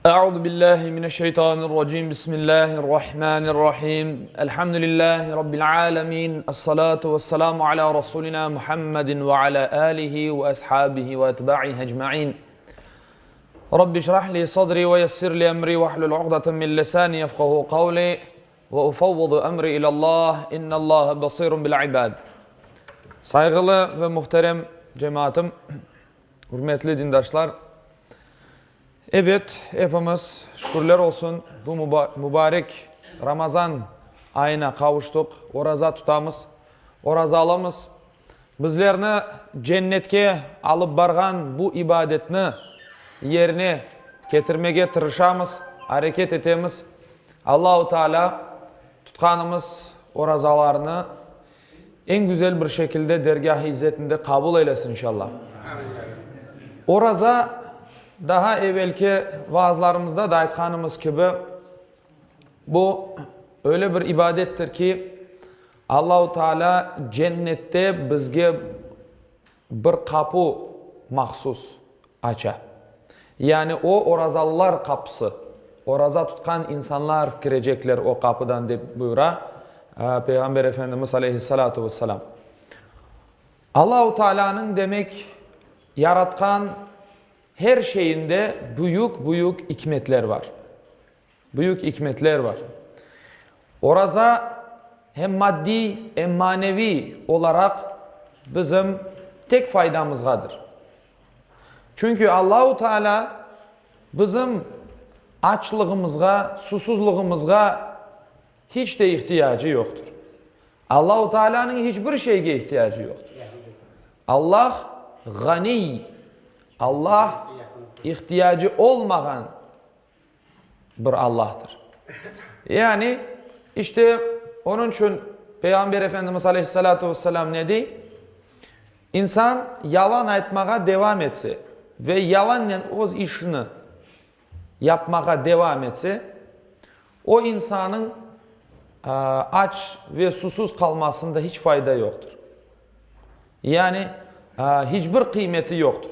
Euzu billahi mineşşeytanirracim. Bismillahirrahmanirrahim. Elhamdülillahi rabbil alamin. Essalatu vesselamu ala rasulina Muhammedin ve ala alihi ve ashabihi ve etba'ihi ecmaîn. Rabbi şrah li sadri ve yessir li emri ve hlul uqdeten min lisani yefkahu kavli ve ufevvidu emri ilallah. İnnallaha basirun bil ibad. Sayğılı ve muhterem cemaatım, ürmetli dindaşlar, Ebet, epimiz, şükürler olsun, bu mübarek Ramazan ayına qavuştıq, oraza tutamız, orazalımız. Bizlerni cennetke alıp barğan bu ibadetni yerine ketirmege tırışamız, areket etemiz. Allahu Teala tutqanımız orazalarnı Eñ güzel bir şekilde dergâh-ı izzetinde qabul eylesin inşallah. Oraza, daha evelki vaazlarımızda da aytqanımız kibi, bu öyle bir ibadettir ki, Allahu Teala cennette bizge bir qapu mahsus aça. Yani o orazalılar qapısı, oraza tutqan insanlar kirecekler o qapıdan dep buyura Peyğamber Efendimiz aleyhissalâtu vesselâm. Allahu Tealânıñ demek yaratqan her şeyinde büyük-büyük ikmetler var. Büyük ikmetler var. Oraza hem maddiy, em maneviy olaraq bizim tek faydamızğadır. Çünki Allahu Teala bizim açlığımızğa, susuzlığımızğa hiç de ihtiyacı yoqtır. Allahu Teala'nıñ hiç bir şeyge ihtiyacı yoqtır. Allah ğaniy, Allah ihtiyacı olmağan bir Allahtır. Yani, işte, onıñ içün Peyğamber Efendimiz aleyhissalâtu vesselâm ne dey? İnsan yalan aytmağa devam etse ve yalannen öz işini yapmağa devam etse, o insanıñ aç ve susuz qalmasında hiç fayda yoqtır. Yani, hiç bir qıymeti yoqtır.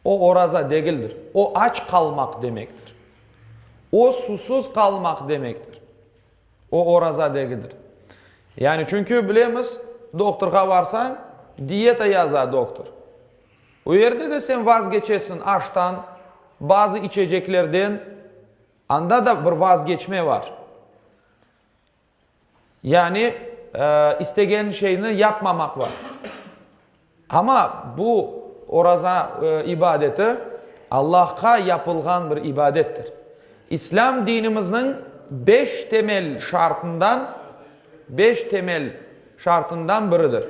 O oraza degildir. O aç qalmaq demektir. O susuz qalmaq demektir. O oraza degildir. Yani çünki bilemiz, doktorğa varsañ, diyeta yaza doktor. O yerde de sen vazgeçesiñ aştan, bazı içeceklerden, anda da bir vazgeçme var. Yani, istegen şeyni yapmamaq bar. Amma bu oraza ibadeti Allahqa yapılğan bir ibadettir. İslâm dinimizniñ beş temel şartından, beş temel şartından biridir.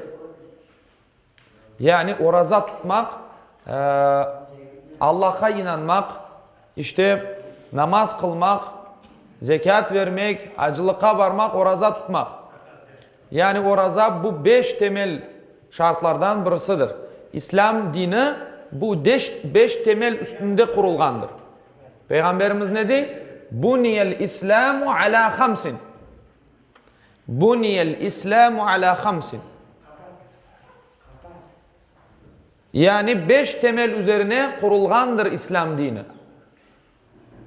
Yani oraza tutmaq, Allahqa inanmaq, işte, namaz qılmaq, zekât vermek, acılıqqa barmaq, oraza tutmaq. Yani oraza bu beş temel şartlardan birisidir. İslâm dini bu beş temel üstünde qurulğandır. Peyğamberimiz ne dey? Buniyel islâmu alâ hamsin. Buniyel islâmu alâ hamsin. Yani beş temel üzerine qurulğandır İslâm dini.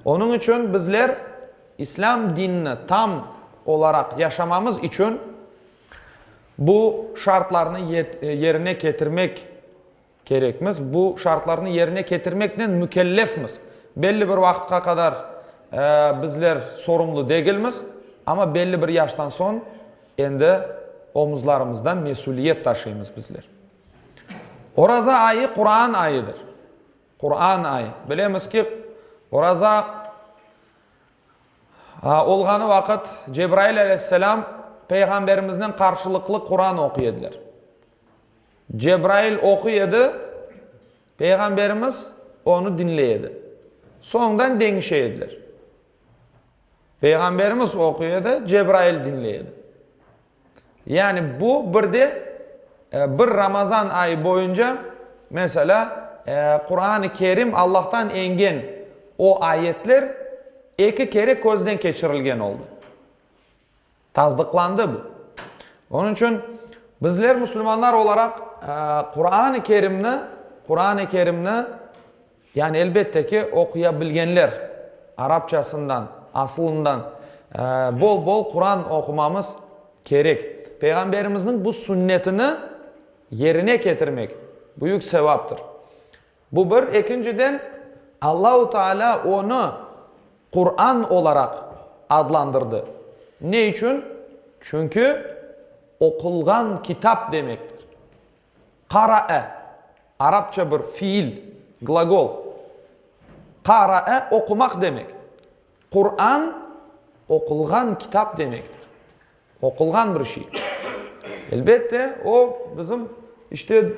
Onıñ içün bizler İslâm dinini tam olaraq yaşamamız içün bu şartlarnı yerine ketirmek kerekmiz. Bu şartlarnı yerine ketirmeknen mükellefmiz. Belli bir vaqıtqa qadar bizler sorumlu degilmiz, amma belli bir yaştan soñ endi omuzlarımızda mesüliyet taşıymız bizler. Oraza ayı Quran ayıdır. Quran ayı. Bilemiz ki, oraza olğanı vaqıt Cebrail aleyhisselam Peyğamberimiznen qarşılıqlı Quran oquy ediler. Cebrail oquy edi, Peyğamberimiz onı diñley edi. Soñdan deñişe ediler. Peyğamberimiz oquy edi, Cebrail diñley edi. Yani bu bir de bir Ramazan ayı boyunca, meselâ, Quran-ı Kerim Allahtan engen o ayetler eki kere közden keçirilgen oldı. Tasdıqlandı bu. Onıñ içün bizler musulmanlar olaraq Quran-ı Kerimni, Quran-ı Kerimni, yani elbette ki, oquya bilgenler. Arapçasından, asılından bol-bol Quran oqumamız kerek. Peyğamberimizniñ bu sünnetini yerine ketirmek büyük sevaptır. Bu bir, ekinciden, Allahu Teala onı Quran olaraq adlandırdı. Ne içün? Çünki oqulğan kitap demektir. Qarae, arapça bir fiil, glagol. Qarae, oqumaq demek. Quran, oqulğan kitap demektir. Oqulğan bir şey. Elbette, o, bizim, işte,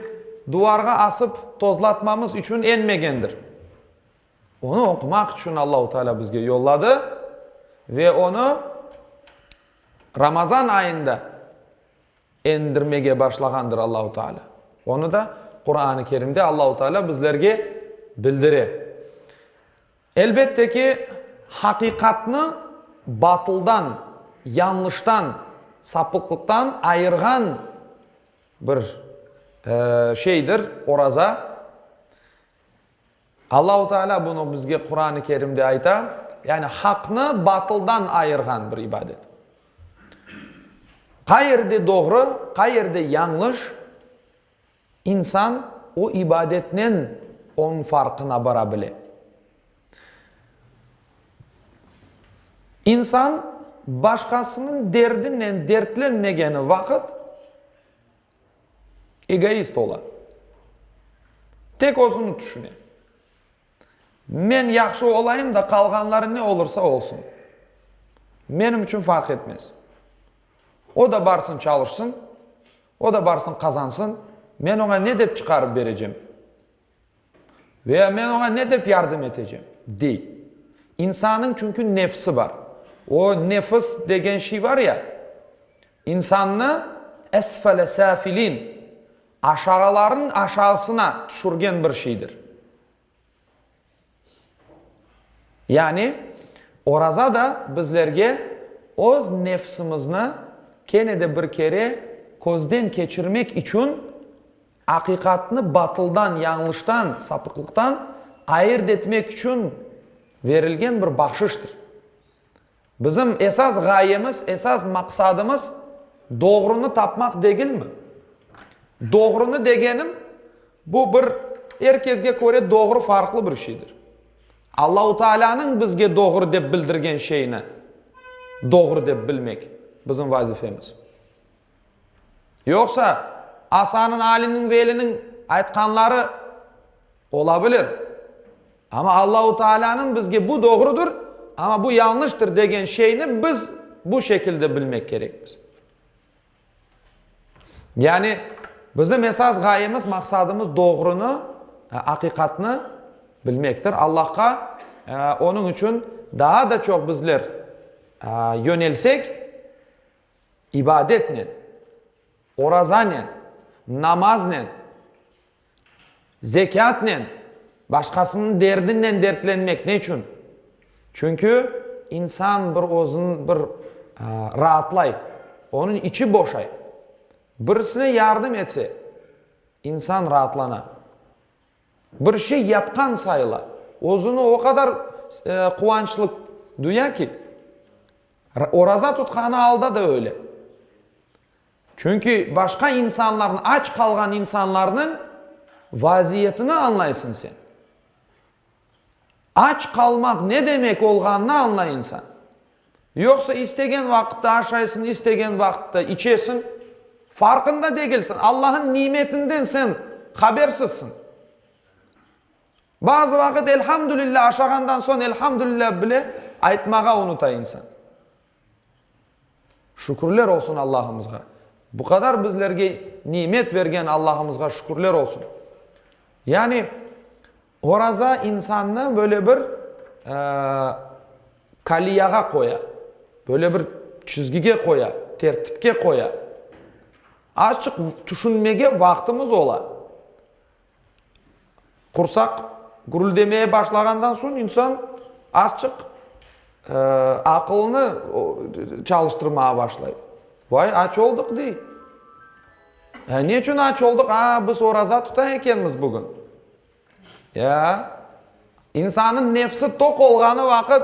duvarğa asıp tozlatmamız içün enmegendir. Onı oqumaq içün Allahu Teala bizge yolladı ve onı Ramazan ayında endirmege başlağandır Allahu Teala. Onı da Quran-ı Kerimde Allahu Teala bizlerge bildire. Elbette ki, haqiqatnı batıldan, yañlıştan, sapıqlıqtan ayırğan bir şeydir oraza. Allahu Teala bunı bizge Quran-ı Kerimde ayta, yani haqnı batıldan ayırğan bir ibadet. Qayerde doğru, qayerde yañlış, insan o ibadetnen onıñ farqına bara bile. İnsan başqasınıñ derdinen dertlenmegeni vaqıt, Egoist ola. Tek özüni tüşüne. Men yahşı olayım da, qalğanları ne olursa olsun. Menim içün farq etmez. O da barsın çalışsın, o da barsın qazansın, men oña ne dep çıqarıp berecem? Veya men oña ne dep yardım etecem? Dey. İnsannıñ çünki nefsi bar. O nefis degen şey var ya, insannı esfele safilin, aşağılarnıñ aşağısına tüşürgen bir şeydir. Yani, oraza da bizlerge öz nefsimizni kene de bir kere közden keçirmek içün aqiqatnı batıldan, yañlıştan, sapıqlıqtan ayırt etmek içün verilgen bir bahşıştır. Bizim esas ğayemiz, esas maqsadımız doğrunı tapmaq degilmi? Doğrunı degenim, bu bir er kesge köre doğru farqlı bir şeydir. Allahu Taalânıñ bizge doğru dep bildirgen şeyni doğru dep bilmek bizim vazifemiz. Yoqsa, Asanıñ, Aliniñ, Veliniñ aytqanları ola bilir. Amma Allahu Taalânıñ bizge bu doğrudır, amma bu yañlıştır degen şeyni biz bu şekilde bilmek kerekmiz. Yani, bizim esas ğayemiz, maqsadımız doğrunı, aqiqatnı bilmektir. Allahqa onıñ içün daa da çoq bizler yönelsek, İbadetnen, orazanen, namaznen, zekâtnen, başqasınıñ derdinen dertlenmek neçün? Çünki insan bir özüni bir raatlay, onıñ içi boşay. Birisine yardım etse, insan raatlana. Bir şey yapqan sayıla. Özüni o qadar quvançlı duya ki, oraza tutqanı alda da öyle. Çünki başqa insanlarnıñ, aç qalğan insanlarnıñ vaziyetini añlaysıñ sen. Aç qalmaq ne demek olğanını añlay insan. Yoqsa istegen vaqıtta aşaysıñ, istegen vaqıtta içesiñ, farqında degilsiñ, Allahnıñ nimetinden sen habersizsiñ. Bazı vaqıt elhamdülillah aşağandan soñ elhamdülillah bile aytmağa unuta insan. Şükürler olsun Allahımızğa. Bu qadar bizlerge nimet vergen Allahımızğa şükürler olsun. Yani oraza insannı böyle bir kaliyağa qoya, böyle bir çizgige qoya, tertipke qoya. Azçıq tüşünmege vaqtımız ola. Qursaq gürüldemeye başlağandan soñ insan azçıq aqılını çalıştırmağa başlay. Vay, aç oldıq, dey. Ne içün aç oldıq? A, biz oraza tuta ekenmiz bugün. Ya. İnsannıñ nefsi toq olğanı vaqıt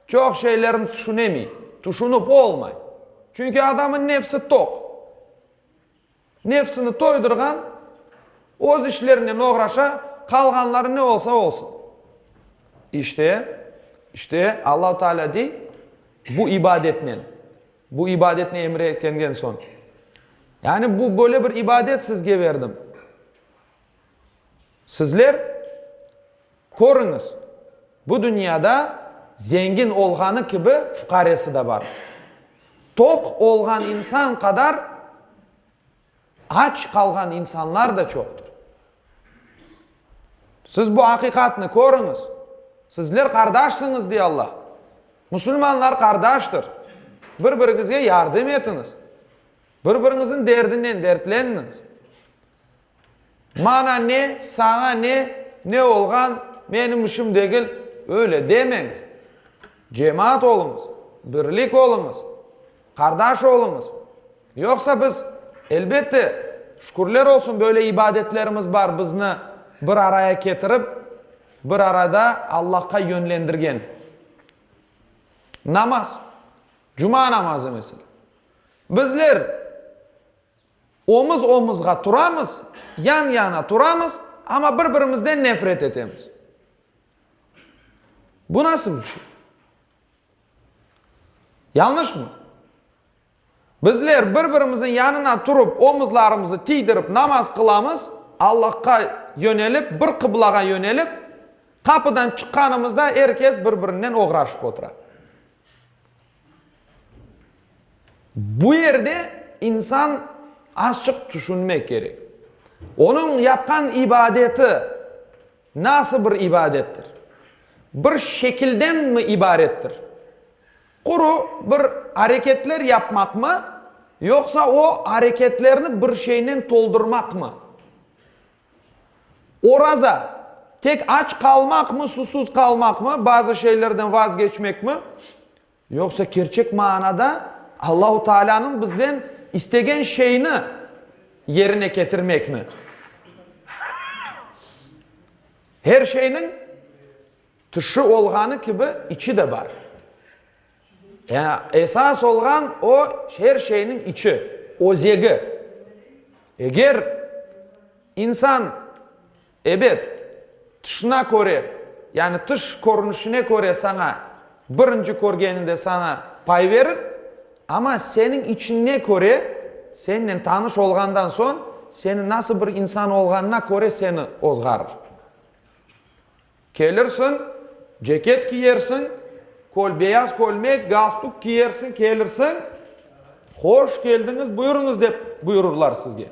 çoq şeylerni tüşünemey, tüşünip olmay. Çünki adamın nefsi toq. Nefsini toydurğan, öz işlerinen oğraşa, qalğanları ne olsa olsun. İşte, işte, Allahu Teala dey, bu ibadetnen, bu ibadetni emir etkengen soñ, yani bu böyle bir ibadet sizge berdim. Sizler körüñiz, bu dünyada zengin olğanı kibi fuqaresi de bar. Toq olğan insan qadar aç qalğan insanlar da çoqtır. Siz bu aqiqatnı körüñiz. Sizler qardaşsıñız, dey Alla. Musulmanlar qardaştır. Bir-biriñizge yardım etiñiz. Bir-biriñizniñ derdinen dertleniñiz. Maña ne, saña ne, ne olğan, menim işim degil, öyle demeñiz. Cemaat oluñız, birlik oluñız, qardaş oluñız. Yoqsa biz, elbette, şükürler olsun, böyle ibadetlerimiz bar, bizni bir araya ketirip, bir arada Allahqa yönlendirgen. Namaz, cuma namazı meselâ. Bizler Omuz-omuzğa turamız, yan-yana turamız, amma bir-birimizden nefret etemiz. Bu nasıl bir şey? Yanlışmı? Bizler bir-birimizin yanına turıp, omuzlarımızı tiydirip namaz qılamız, Allahqa yönelip, bir qıblağa yönelip, qapıdan çıqqanımızda er kes bir-birinen oğraşıp otura. Bu yerde insan azçıq tüşünmek kerek. Onıñ yapqan ibadeti nasıl bir ibadettir? Bir şekildenmi ibarettir? Quru bir areketler yapmaqmı, yoqsa o areketlerni bir şeynen toldurmaqmı? Oraza, tek aç qalmaqmı, susuz qalmaqmı, bazı şeylerden vazgeçmekmi, yoqsa kerçek manada Allahu Taalânıñ bizden istegen şeyni yerine ketirmekmi? Her şeyniñ tışı olğanı kibi içi de bar. Esas olğan o her şeyniñ içi, özegi. Eger insan, ebet, tışına köre, yani tış körünişine köre saña birinci körgeninde saña pay verir, amma seniñ içine köre, sennen tanış olğandan soñ, seni nasıl bir insan olğanına köre seni ozğarır. Kelirsiñ, ceket kiyersiñ, köl, beyaz kölmek, galstuk kiyersiñ, kelirsiñ, Hoş keldiñiz, buyurıñız dep buyurırlar sizge.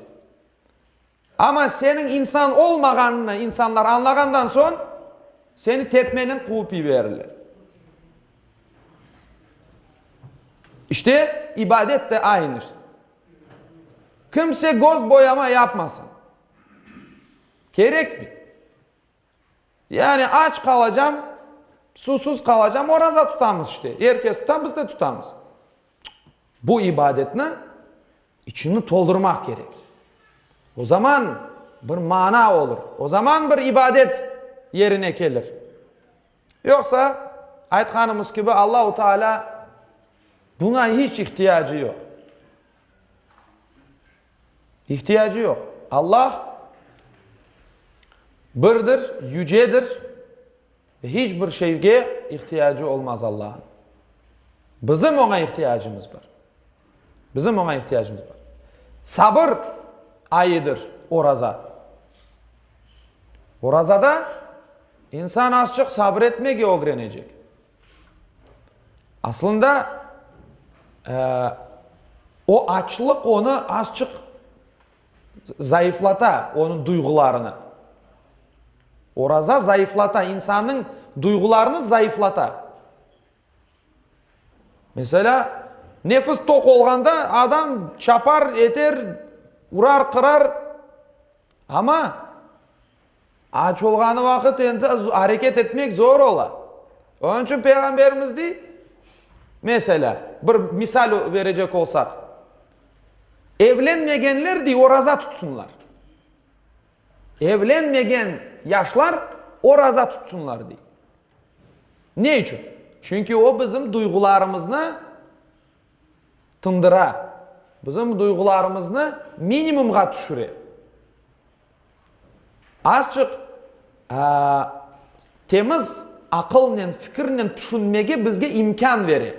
Amma seniñ insan olmağanını insanlar añlağandan soñ, seni tepmenen quvıp yiberirler. İşte, ibadet de aynısı. Kimse göz boyama yapmasın. Kerekmey. Yani aç qalacam, susuz qalacam, oraza tutamız işte. Er kes tuta, biz de tutamız. Bu ibadetni içini toldurmaq kerek. O zaman bir mana olur, o zaman bir ibadet yerine kelir. Yoqsa, aytqanımız kibi, Allahu Teala buña hiç ihtiyacı yoq. İhtiyacı yoq. Allah birdir, yücedir ve hiç bir şeyge ihtiyacı olmaz Allah'ın. Bizim oña ihtiyacımız bar. Bizim oña ihtiyacımız bar. Sabır ayıdır oraza. Orazada insan azçıq sabır etmege ögrenecek. Aslında, o açlıq onı azçıq zayıflata, onıñ duyğularını. Oraza zayıflata, insannıñ duyğularını zayıflata. Meselâ, nefis toq olğanda adam çapar, eter, urar, qırar, amma Aç olğanı vaqıt endi areket etmek zor ola. Onıñ içün Peyğamberimiz dey, meselâ, bir misal verecek olsaq, evlenmegenler, dey, oraza tutsınlar. Evlenmegen yaşlar. Oraza tutsınlar, dey. Ne içün? Çünki o bizim duyğularımıznı tındıra, bizim duyğularımıznı minimumğa tüşüre. Azçıq temiz aqılnen, fikirnen tüşünmege bizge imkân bere.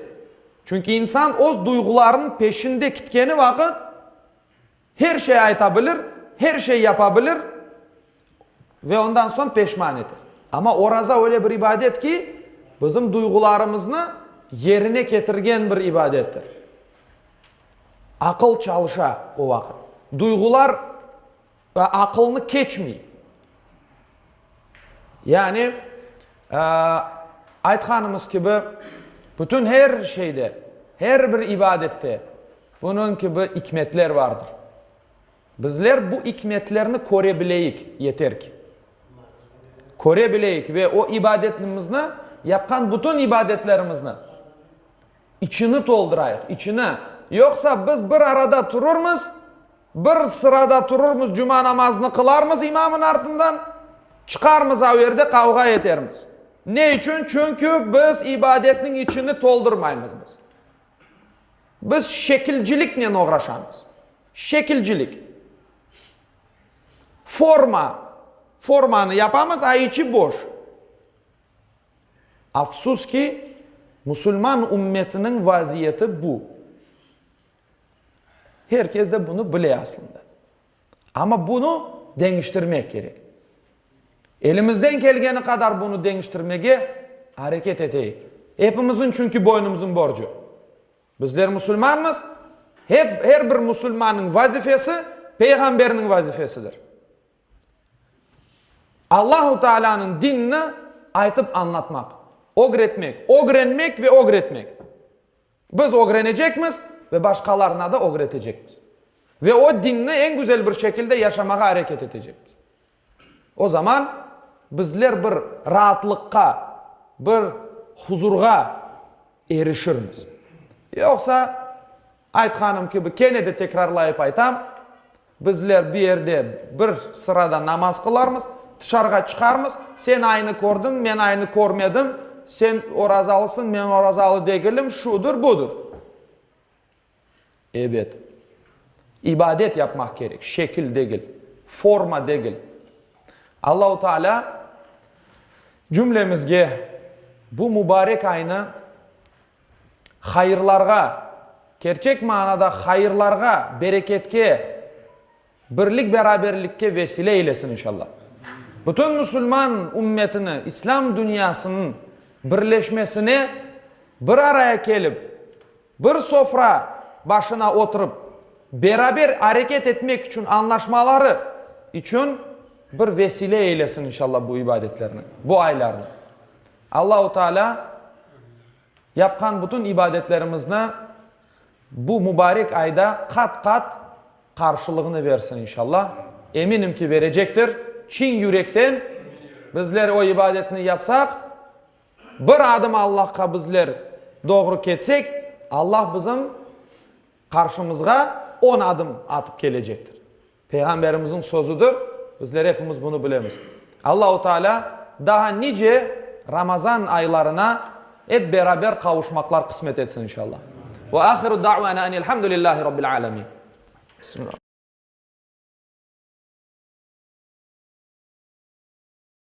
Çünki insan öz duyğularınıñ peşinde kitkeni vaqıt, her şey ayta bilir, her şey yapa bilir ve ondan soñ peşman eter. Amma oraza öyle bir ibadet ki, bizim duyğularımıznı yerine ketirgen bir ibadettir. Aqıl çalışa o vaqıt. Duyğular aqılnı keçmey. Yani, aytqanımız kibi, bütün her şeyde, her bir ibadette bunıñ kibi ikmetler vardır. Bizler bu ikmetlerni köre bileyik, yeter ki. Köre bileyik ve o ibadetimizni, yapqan bütün ibadetlerimizni içini toldurayıq, içini. Yoqsa biz bir arada tururmız, Bir sırada tururmız, cuma namazını qılarmız imamın artından, çıqarmız av yerde qavğa etermiz. Ne içün? Çünki biz ibadetniñ içini toldurmaymız biz. Biz şekilciliknen oğraşamız. Şekilcilik. Forma. Formanı yapamız, a içi boş. Afsus ki, musulman ümmetiniñ vaziyeti bu. Her kes de bunı bile aslında. Amma bunı deñiştirmek kerek. Elimizden kelgeni qadar bunı deñiştirmege areket eteyik. Epimizin çünki boynumızın borcu. Bizler musulmanmız, hep, her bir musulmannıñ vazifesi peyğamberniñ vazifesidir. Allahu Tealânıñ dinini aytıp añlatmaq, ögretmek, ögrenmek ve ögretmek. Biz ögrenecekmiz ve başqalarına da ögretecekmiz. Ve o dinni eñ güzel bir şekilde yaşamağa areket etecekmiz. O zaman bizler bir raatlıqqa, bir huzurğa erişirmiz. Yoqsa, aytqanım kibi, kene de tekrarlayıp aytam, Bizler bir yerde bir sırada namaz qılarmız, tışarığa çıqarmız, sen aynı kördiñ, men aynı körmedim, sen orazalısıñ, men orazalı degilim, şudur, budur. Ebet, ibadet yapmaq kerek, şekil degil, forma degil. Allahu Teala cümlemizge bu mübarek aynı hayırlarğa, kerçek manada hayırlarğa, bereketke, birlik-beraberlikke vesile eylesin inşallah. Bütün musulman ümmetini, İslâm dünyasınıñ birleşmesine bir araya kelip, bir sofra başına oturıp, beraber areket etmek içün añlaşmaları içün bir vesile eylesin inşallah bu ibadetlerni, bu aylarnı. Allahu Teala yapqan bütün ibadetlerimizni bu mübarek ayda qat-qat qarşılığını versin inşallah. Eminim ki, verecektir. Çin yürekten bizler o ibadetni yapsaq, bir adım Allahqa bizler doğru ketsek, Allah bizim qarşımızğa on adım atıp kelecektir. Peyğamberimizniñ sözüdir, bizler epimiz bunı bilemiz. Allahu Teala daha nice Ramazan aylarına ep beraber qavuşmaqlar qısmet etsin inşallah. Ve ahiru da'vana enelhamdülillahi rabbil alemin. Bismillah.